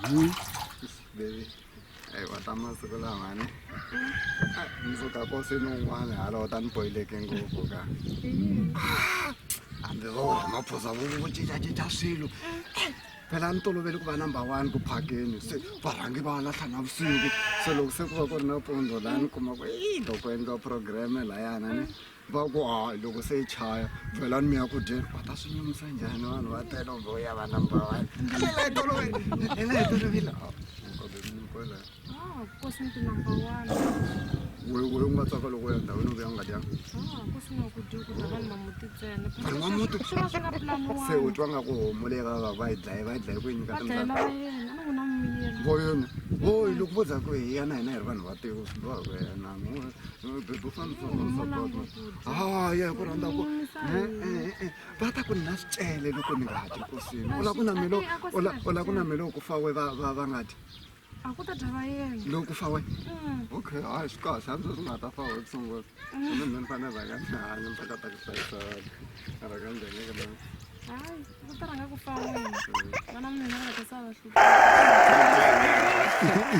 Baby, ewa ta masiku lamani mundzuku kosini un'wana hala u ta ni boyileke ngopfu ka hambi vo Ramaphosa vo vo cincacinca swilo phela a ni tolovele ku va number one ku phakeni se varhangi va lahla navusiku se loko se ku va ku ri nampundzu laha ni kuma ku i loko endliwa program-e layana ni va ku hayi loko se yi chaya pfelani mi ya ku dyeni va ta swi nyumisa njhani vanhu va tele vo ya va number one hina hi tolovele hina hi tolovele Ah, kosi ni ti number one. We we u nga tsaka loko u ya ndhawini u vuya u nga dyanga Ah, kosi na ku dya ku dya vanhu va muti ntsena. Vanhu va muti? Swi va swi nga pulaniwanga. Se u twa nga ku homu leyi va va va yi dlaye va yi dlaye ku yi nyika Va dlayela va yena, a ni ku na miyela. Vo yena voyi loko vo za ku hi ya na hina hi ri vanhu va tiko swi boha ku yena bebe u fanele u support ha ya hi ku rhandza ku va ta ku ni na swicele loko ni nga dyi kosini u la ku na milo u la ku na milo ku fa we va va va nga dyi A ku ta dya va yena. Loko ku fa we okay hayi swi kahle hambi sweswi nga ta fa we ku sungula kumbe mina ni fanele rhanga ni hanya ni ta kota ku hlayisa vanhu rhanga njhani ka na Hayi, ku ta rhanga ku fa wena. Vana mina va nga ta sala va hlupha.